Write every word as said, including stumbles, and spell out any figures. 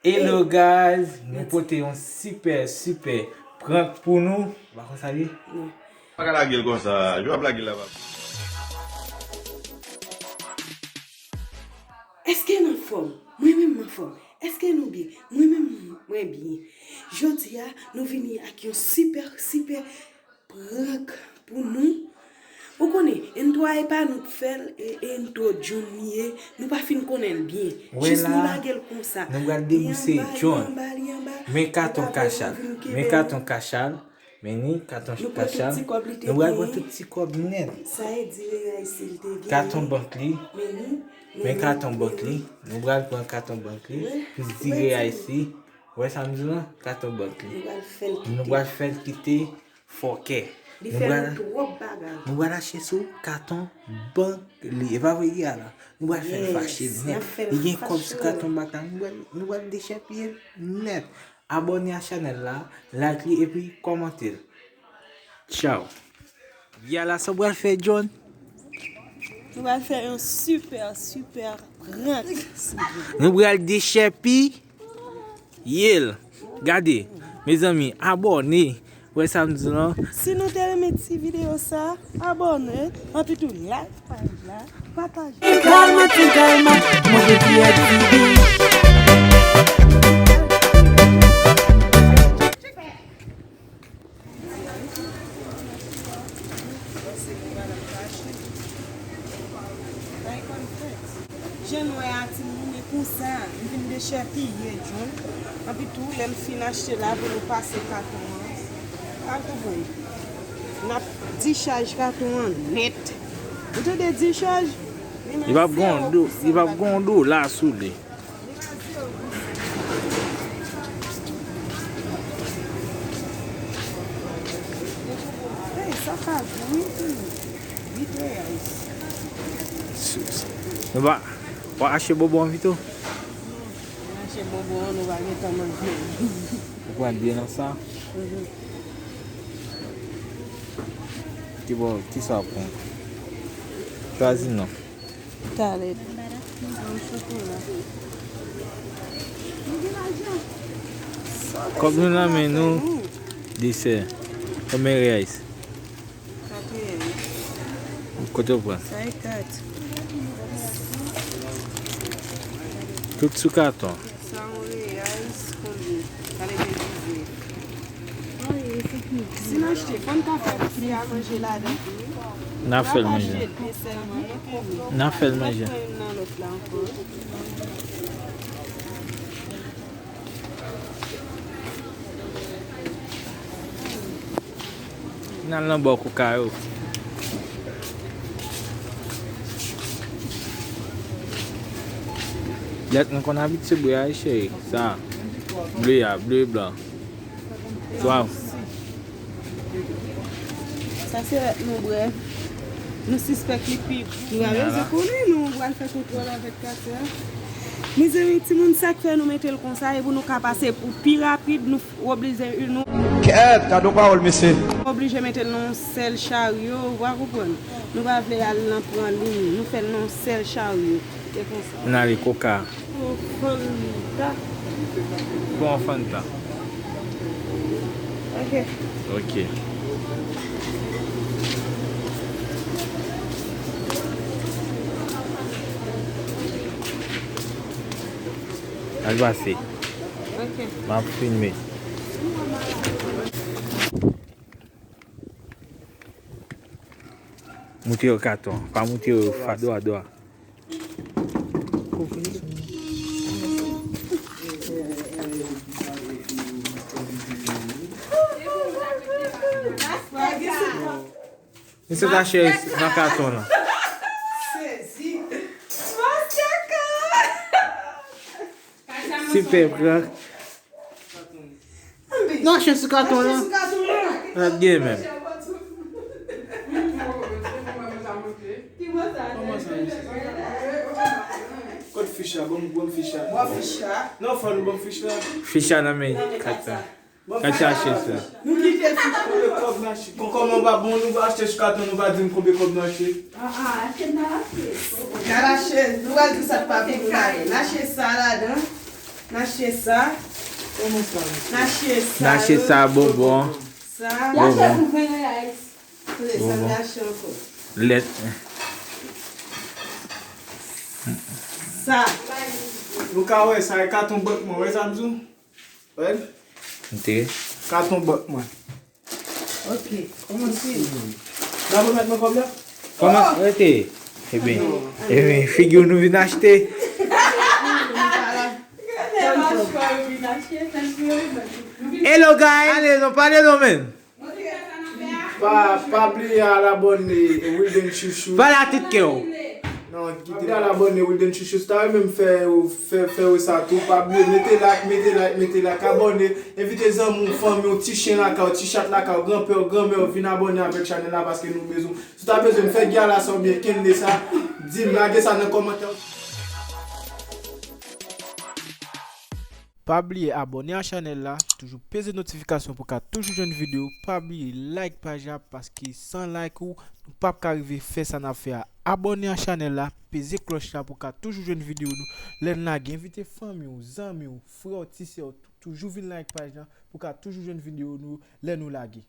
Hello guys, nou pote yon sipè, sipè prank pou nou. Ou pa konn sa l ye? Non. Pa ka lage l konsa, jan w ap lage l la, papa. Èske n anfòm? Mwen menm m anfòm. Èske nou byen? Mwen menm mwen byen. Jodi a, nou vini ak yon sipè, sipè prank pou nou. Ou konnen, entwo a e pa nou k fè l, e, e entwo John li ye, nou pa fin konnen l byen. Jis nou lage l konsa. Nou pral debouse John. Men katon kachal. Men katon kachal. Men ni katon kachal. Nou pral pran tout ti kòb nèt. Sa e di reyay si l te gen. Katon bank li. Men katon bank li. Nou pral pran katon bank li. Plis di reyay si. Ou wè sa m di w lan? Katon bank li. Nou pral fè l kite fòkè. Li fè nou twòp bagay. Nou pral achte sou katon bank li. E pa vre, Kiara? Nou pral fè l fache nèt. Li gen kòb sou katon bank la. Nou pral, nou pral dechèpiye l nèt. Abòne a chanèl la, like li epi kòmante l. Tchaw. Kiara, sa w pral fè, John? Nou pral fè yon sipè, sipè prank. Nou pral dechèpiye l. Gade, mezanmi, abòne. Wè sa m di w lan. Si nou te renmen ti videyo sa, abòne. Anpi tou, like paj la, pataje. Ti Kalma, ti Kalma, manje T F T V. Jan nou wè a, timoun, e konsa, m vin dechèpiye John. Anpi tou, lè m fin achte la pou nou pase katon an. Pa konprann. N ap dichaj katon an nèt. Ou tande dichaj? Li p ap gen yon do, li p ap gen yon dola sou li. Hey, sa pa gou wi, wi. Nou pa, w ap achte bonbon an pito? Nou achte bonbon an, nou pa gen tan manje. Ou pran de nan sa? Mhm. Ki bò, ki sa w ap pran? Chwazi non. Talè. Kòb nou nan men nou, desè. Konbyen reyay? Kat reyay. Kote w pran? Sa e kat. Tout sou katon. Sa yon reyay, konbyen? Talè dize. Si n achte, fò n ta fè ti a manje ladan tou wi. N ap fè l manje. N ap fè l manje. N ap fè l manje. N ap pran youn nan lòt la ankò. N al nan bò koka yo. Lèt nou konn abitye bwè a, cheri. Sa. Ble a, ble blan. Waw. Sa se lèt nou bwè. Nou sispèk li pi gou. Nou pa bezwen konnen, nou pral fè kontwòl avèk katè. Mezanmi, timoun, sa k fè nou mete l konsa, e pou nou ka pase pou pi rapid, nou oblije, nou Kèt, gade yon pawòl, mesye. Oblije mete l nan yon sèl charyo, ou pa konprann. Nou pa vle al nan pran liy, nou fè l nan yon sèl charyo. Se konsa. N ale koka. Yon Fanta. Bon, Fanta. Ok. Ok. Al pase. Ok. M ap filme. Moute yo katon. Pa moute yo fa dwa dwa. Misye ta cheri nan katon lan. Sezi. Sipè prank. N achte sou katon lan. N ap gen menm. Kot fich la? Ban m, ban m fich la. Ban fich la. Non, fò nou ban m fich la. Fich la nan men Katya. Katya achte sa. Nou kite fich la. Konbyen kòb n achte? Kon kòman w pa bon, nou achte sou katon, nou pa di m konbyen kòb nou achte. Ah, ah, achte nan lache. Nan lache, nou pral di sa k pa pou nou ladan. N achte sa ladan. N achte sa. Kòman sa? N achte sa. N achte sa bonbon. Sa. Bonbon. Tande sa, n achte ankò. Lèt. Sa. Nou ka wè sa e katon bank mwen, wè sa m di w? Wè? Enterè. Katon bank mwen. Ok. Kòmanse. N ap remèt mwen kòb la? Kòman rete? Ebyen, ebyen, figi w nou vin achte. Hello guys! Ale non, pale non men. Pa, pa bliye al abòne Wilden Chouchou. Pale a tout kè w. Non, kite al abòne Wilden Chouchou. Si w ta renmen m fè, fè, fè w sa tou, pa bliye mete like, mete like, mete like, abòne. Envite zanmi w, fanmi w, ti chen lakay w, ti chat lakay w, granpè w, granmè w, vin abòne avèk chanèl la paske nou bezwen. Si w ta bezwen m fè gyala sa oubyen kende sa, di m, lage sa nan kòmantè. Pa bliye abòne a chanèl la, toujou peze notifikasyon pou ka toujou jwenn videyo. Pa bliye like paj la, paske san like ou, nou p ap ka rive fè sa n ap fè a. Abòne a chanèl la, peze klòch la pou ka toujou jwenn videyo nou. Lè n lage, envite fanmi w, zanmi w, frè w, ti sè w, toujou vin like paj la pou ka toujou jwenn videyo nou lè nou lage.